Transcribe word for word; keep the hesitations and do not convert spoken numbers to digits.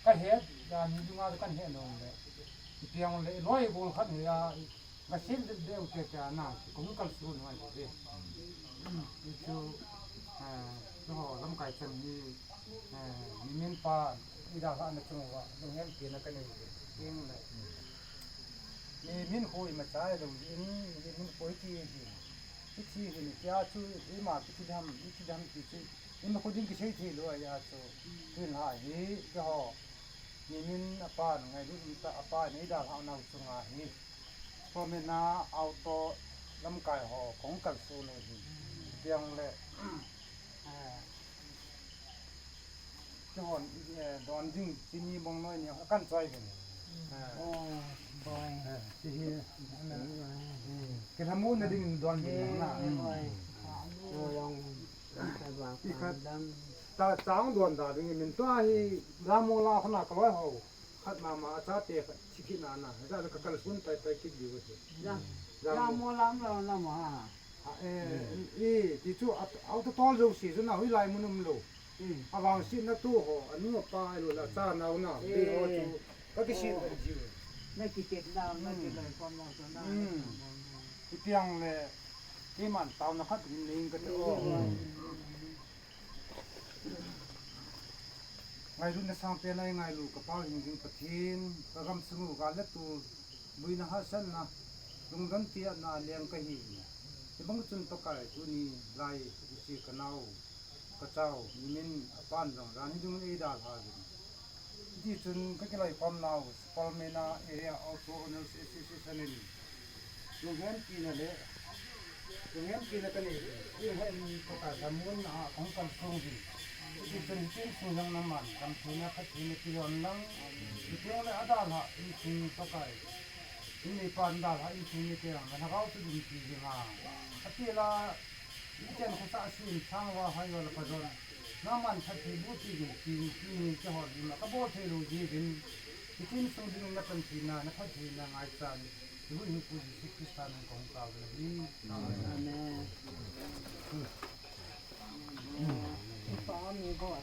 Ka het, ya ni dunga ka het lo le. Piang le, loi bol khat ni ya, ka sil de de u te te na, ko kal su no ai de. Ni chu, eh, no lamkai chan ni, eh, ni min pa, i da ha na chung wa, dong hem ti na ka nei de. Piang le. Ni min khoi ma chai lo, ni min khoi ti hi. Ki ti hi ni, kia chu, i ma ki ti dam, i ti dam ki ti. Ima khu ding kisei thei lou ahi a chu, tun lai hi, keiho, nimin a pa ngailut um tah a pa nei dalhah nau chunga hi, Spalmena auto lamkai ho, kong kalson u hi, tiang le, eh, keihon, eh, don ding, chini bong noi ni, kan choi hin. Eh. Oh, boy. Eh, ti hi, eh, ke hamu na ding don ding na. Eh, boy. Ikhat, ta chang don da ding min tua hi, Ramola khona ka loi ho. Khat mama a chate khat thi kit na na. Ja ka kalson pai pai kit diu hi. Ja. Ramola am lo na ma. Ha, eh, i, ti chu, a, auto tol jo si chu na hui lai mun um lo. Avang si na tu ho, anu pa lo la cha nau na. Bi ho chu, ka ki si na jiu. Na ki tek na, na ki lai pon na chu na. Ipiang le, iman tau na khat in ning ka te o. Ngailut na sang pen ai ngailu ka pau hing ding Pathen, ka gam sungu gal le tu, buina hahsatna, lungdon tiatna leng ka hi. Hibang chun Pakai tuni lai, isi ka nau, ka chau, nimin a pan jong, ran hi ding ei dalha ding. Hiti chun ka kilai pam nau, Spalmena area auto owners association in. Lunghem tina le, lunghem tina ka nei, lunghem ko ka damun a kong kalson ding. Hiti chun hitin sung jong naman, dam tina khat tina kijon lang. Hiti le adalha, in sung Pakai. In nei pan dalha, in sung ni te jong, na lhagao chu dum ti ding a. Ati la, Ichen khosah sin sang va hai va la ka don. Naman phatthei bu ti ding ti, ti ni keiho ima ka bol thei lou ji vin. Ichen sung ding na panpina, na phattheina ngaichan. Ibu Hingpu Jesu Christa min kong kau na hi. Amen. Pa mi boy.